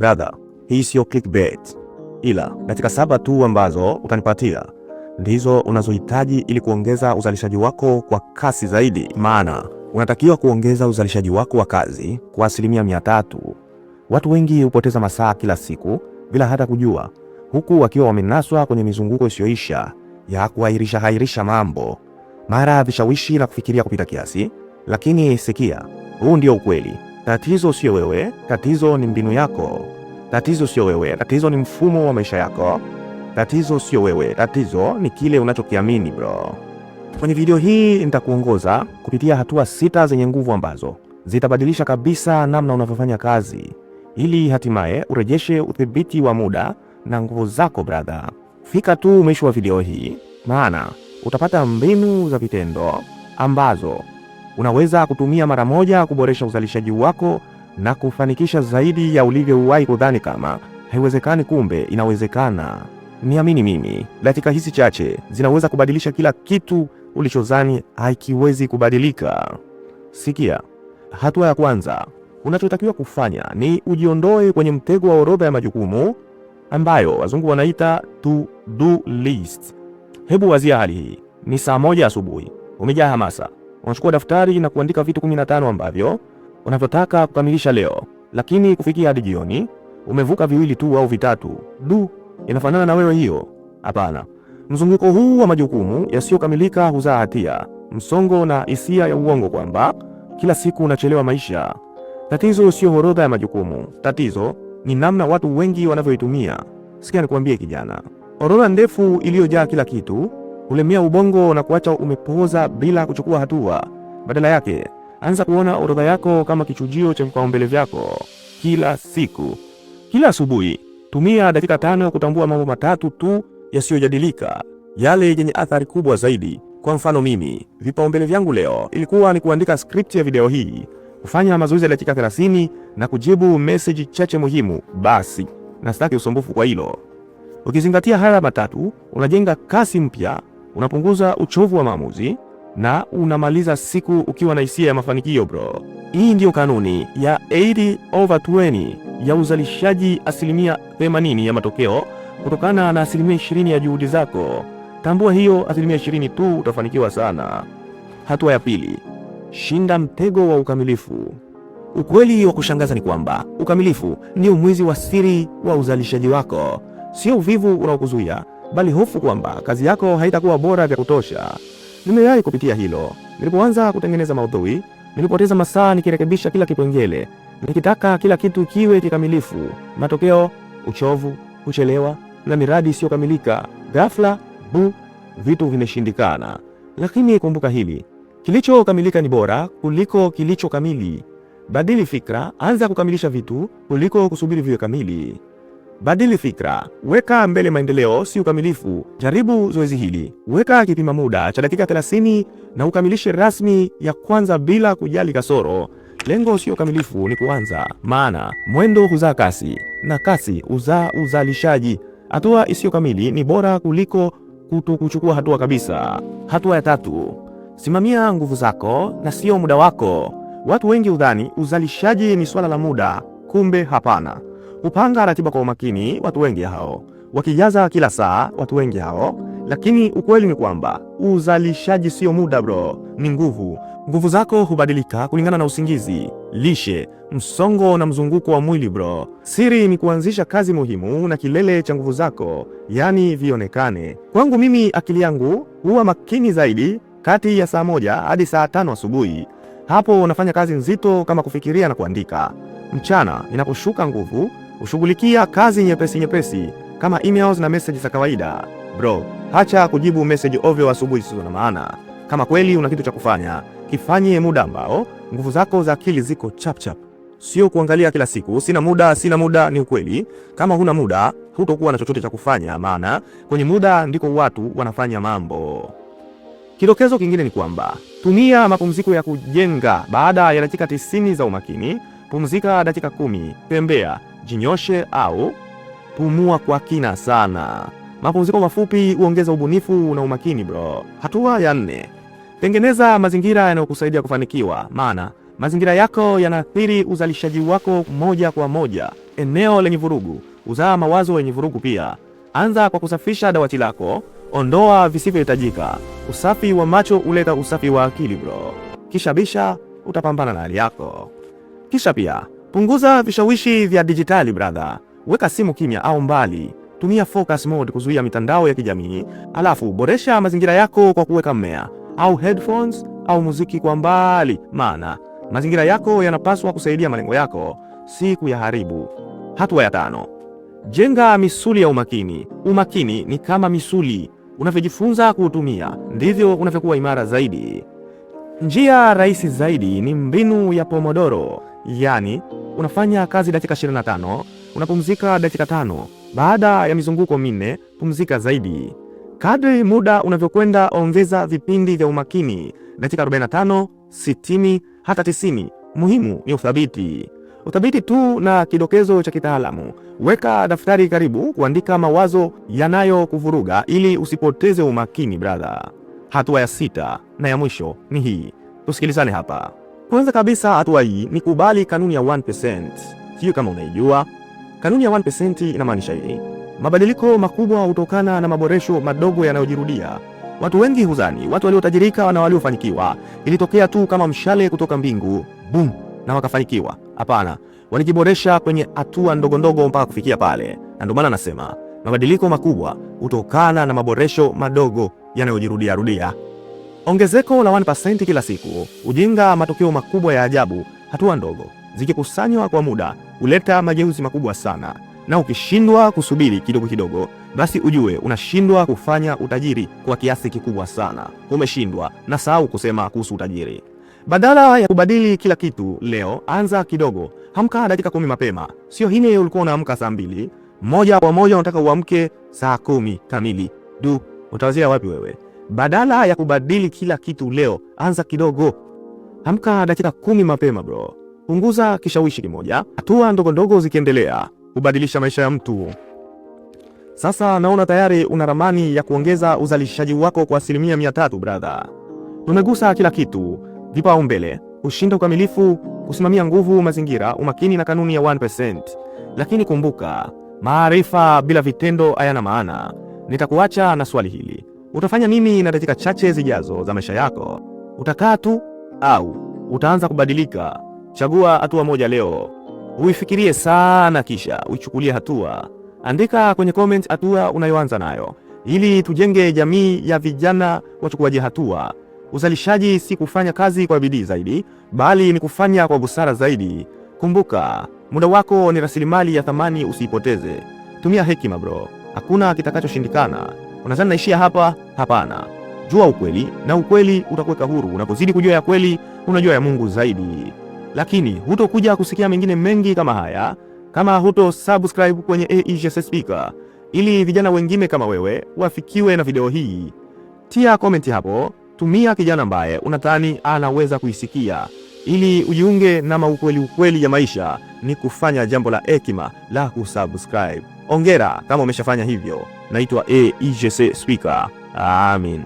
Brother, hii siyo clickbait, ila dakika 7 tu ambazo utanipatia ndizo unazohitaji ili kuongeza uzalishaji wako kwa kasi zaidi, maana unatakiwa kuongeza uzalishaji wako wa kazi kwa 300%. Watu wengi hupoteza masaa kila siku bila hata kujua, huku wakiwa wamenaswa kwenye mizunguko isiyoisha ya kuahirisha hairisha mambo, mara vishawishi na kufikiria kupita kiasi. Lakini sikia, huu ndio ukweli. Tatizo sio wewe, tatizo ni mbinu yako. Tatizo sio wewe, tatizo ni mfumo wa maisha yako. Tatizo sio wewe, tatizo ni kile unachokiamini bro. Kwenye video hii nitakuongoza kupitia hatua 6 zenye nguvu ambazo zitabadilisha kabisa namna unavyofanya kazi ili hatimaye urejeshe udhibiti wa muda na nguvu zako brother. Fika tu mwisho wa video hii, maana utapata mbinu za vitendo ambazo unaweza kutumia mara moja kuboresha uzalishaji wako na kufanikisha zaidi ya ulivyowahi kudhani kama haiwezekani, kumbe inawezekana. Niamini mimi, dakika hizi chache zinaweza kubadilisha kila kitu ulichozani hakiwezi kubadilika. Sikia, hatua ya kwanza unachotakiwa kufanya ni ujiondoe kwenye mtego wa orodha ya majukumu ambayo wazungu wanaita to do list. Hebu wazia hali hii: ni saa 1 asubuhi, umejaa hamasa, unachukua daftari na kuandika vitu 15 ambavyo unavyotaka kukamilisha leo, lakini kufikia hadi jioni umevuka viwili tu au vitatu. Du, inafanana na wewe hiyo? Hapana. Mzunguko huu wa majukumu yasiyokamilika huzaa hatia, msongo na hisia ya uongo kwamba kila siku unachelewa maisha. Tatizo sio orodha ya majukumu, tatizo ni namna watu wengi wanavyoitumia. Sikia nikuambie kijana, orodha ndefu iliyojaa kila kitu hulemea ubongo na kuacha umepooza bila kuchukua hatua. Badala yake, anza kuona orodha yako kama kichujio cha vipaumbele vyako kila siku. Kila asubuhi, tumia dakika 5 kutambua mambo matatu tu yasiyojadilika, yale yenye athari kubwa zaidi. Kwa mfano mimi, vipaumbele vyangu leo ilikuwa ni kuandika script ya video hii, kufanya mazoezi ya dakika 30 na kujibu message chache muhimu. Basi, na sitaki usumbufu kwa hilo. Ukizingatia haya matatu, unajenga kasi mpya, unapunguza uchovu wa maamuzi na unamaliza siku ukiwa na hisia ya mafanikio bro. Hii ndiyo kanuni ya 80/20 ya uzalishaji, 80% ya matokeo kutokana na 20% ya juhudi zako. Tambua hiyo 20% tu, utafanikiwa sana. Hatua ya pili, shinda mtego wa ukamilifu. Ukweli wa kushangaza ni kwamba ukamilifu ndio mwizi wa siri wa uzalishaji wako. Sio uvivu unaokuzuia, bali hofu kwamba kazi yako haitakuwa bora vya kutosha. Nimewahi kupitia hilo. Nilipoanza kutengeneza maudhui, nilipoteza masaa nikirekebisha kila kipengele, nikitaka kila kitu kiwe kikamilifu. Matokeo, uchovu, kuchelewa na miradi isiyokamilika. Ghafla bu, vitu vimeshindikana. Lakini kumbuka hili, kilichokamilika ni bora kuliko kilicho kamili. Badili fikra, anza kukamilisha vitu kuliko kusubiri viwe kamili. Badili fikra, weka mbele maendeleo, si ukamilifu. Jaribu zoezi hili, weka kipima muda cha dakika 30 na ukamilishe rasmi ya kwanza bila kujali kasoro. Lengo sio ukamilifu, ni kuanza, maana mwendo huzaa kasi na kasi huzaa uzalishaji. Hatua isiyo kamili ni bora kuliko kuto kuchukua hatua kabisa. Hatua ya tatu, simamia nguvu zako na sio muda wako. Watu wengi hudhani uzalishaji ni swala la muda, kumbe hapana. Hupanga ratiba kwa umakini, watu wengi hao wakijaza kila saa, watu wengi hao. Lakini ukweli ni kwamba uzalishaji sio muda bro, ni nguvu. Nguvu zako hubadilika kulingana na usingizi, lishe, msongo na mzunguko wa mwili bro. Siri ni kuanzisha kazi muhimu na kilele cha nguvu zako, yaani vionekane. Kwangu mimi, akili yangu huwa makini zaidi kati ya saa 1 hadi saa 5 asubuhi. Hapo unafanya kazi nzito kama kufikiria na kuandika. Mchana inaposhuka nguvu, hushughulikia kazi nyepesi nyepesi kama emails na message za kawaida. Bro, acha kujibu message ovyo asubuhi zisizo na maana. Kama kweli una kitu cha kufanya, kifanye muda ambao nguvu zako za akili ziko chap chap, sio kuangalia kila siku sina muda, sina muda. Ni ukweli, kama huna muda hutokuwa na chochote cha kufanya, maana kwenye muda ndiko watu wanafanya mambo. Kidokezo kingine ni kwamba tumia mapumziko ya kujenga. Baada ya dakika 90 za umakini, pumzika dakika 10, tembea, jinyoshe au pumua kwa kina sana. Mapumziko mafupi huongeza ubunifu na umakini bro. Hatua ya nne, tengeneza mazingira yanayokusaidia kufanikiwa, maana mazingira yako yanaathiri uzalishaji wako moja kwa moja. Eneo lenye vurugu huzaa mawazo yenye vurugu pia. Anza kwa kusafisha dawati lako, ondoa visivyohitajika. Usafi wa macho huleta usafi wa akili bro. Kisha bisha, utapambana na hali yako. Kisha pia punguza vishawishi vya dijitali brother. Weka simu kimya au mbali, tumia focus mode kuzuia mitandao ya kijamii, alafu boresha mazingira yako kwa kuweka mmea au headphones au muziki kwa mbali, maana mazingira yako yanapaswa kusaidia malengo yako, si kuyaharibu. Hatua ya tano: jenga misuli ya umakini. Umakini ni kama misuli, unavyojifunza kuutumia ndivyo unavyokuwa imara zaidi. Njia rahisi zaidi ni mbinu ya Pomodoro, yaani unafanya kazi dakika 25, unapumzika dakika 5. Baada ya mizunguko 4, pumzika zaidi. Kadri muda unavyokwenda, ongeza vipindi vya umakini, dakika 45, 60, hata 90. Muhimu ni uthabiti. Uthabiti tu na kidokezo cha kitaalamu. Weka daftari karibu kuandika mawazo yanayokuvuruga ili usipoteze umakini brother. Hatua ya sita na ya mwisho ni hii, tusikilizane hapa. Kwanza kabisa, hatua hii ni kubali kanuni ya 1%. Sijui kama unaijua kanuni ya 1%. Inamaanisha hii: mabadiliko makubwa hutokana na maboresho madogo yanayojirudia. Watu wengi huzani watu waliotajirika na waliofanikiwa ilitokea tu kama mshale kutoka mbingu, boom, na wakafanikiwa. Hapana, walijiboresha kwenye hatua ndogo ndogo mpaka kufikia pale, na ndio maana nasema mabadiliko makubwa hutokana na maboresho madogo yanayojirudia rudia. Ongezeko la 1% kila siku hujenga matokeo makubwa ya ajabu. Hatua ndogo zikikusanywa kwa muda huleta mageuzi makubwa sana, na ukishindwa kusubiri kidogo kidogo, basi ujue unashindwa kufanya utajiri kwa kiasi kikubwa sana. Umeshindwa na sahau kusema kuhusu utajiri. Badala ya kubadili kila kitu leo, anza kidogo. Amka dakika 10 mapema, sio hine ulikuwa unaamka saa 2 moja kwa moja unataka uamke saa 10 kamili. Du, utawazia wapi wewe? Badala ya kubadili kila kitu leo, anza kidogo. Amka dakika 10 mapema bro. Punguza kishawishi kimoja. Hatua ndogo ndogo zikiendelea hubadilisha maisha ya mtu. Sasa naona tayari una ramani ya kuongeza uzalishaji wako kwa 300% brother. Tumegusa kila kitu: vipaumbele, kushinda ukamilifu, kusimamia nguvu, mazingira, umakini na kanuni ya 1%. Lakini kumbuka, maarifa bila vitendo hayana maana. Nitakuacha na swali hili: utafanya nini na dakika chache zijazo za maisha yako? Utakaa tu au utaanza kubadilika? Chagua hatua moja leo, uifikirie sana, kisha uichukulie hatua. Andika kwenye comment hatua unayoanza nayo, ili tujenge jamii ya vijana wachukuaji hatua. Uzalishaji si kufanya kazi kwa bidii zaidi, bali ni kufanya kwa busara zaidi. Kumbuka, muda wako ni rasilimali ya thamani, usiipoteze. Tumia hekima bro, hakuna kitakachoshindikana. Unadhani naishia hapa? Hapana. Jua ukweli na ukweli utakuweka huru. Unapozidi kujua ya kweli, unajua ya Mungu zaidi. Lakini hutokuja kusikia mengine mengi kama haya kama huto subscribe kwenye AEGS Speaker, ili vijana wengine kama wewe wafikiwe na video hii. Tia comment hapo, tumia kijana ambaye unadhani anaweza kuisikia, ili ujiunge na maukweli ukweli ya maisha ni kufanya jambo la hekima la kusubscribe. Ongera kama umeshafanya hivyo. Naitwa AEGC Speaker. Amin.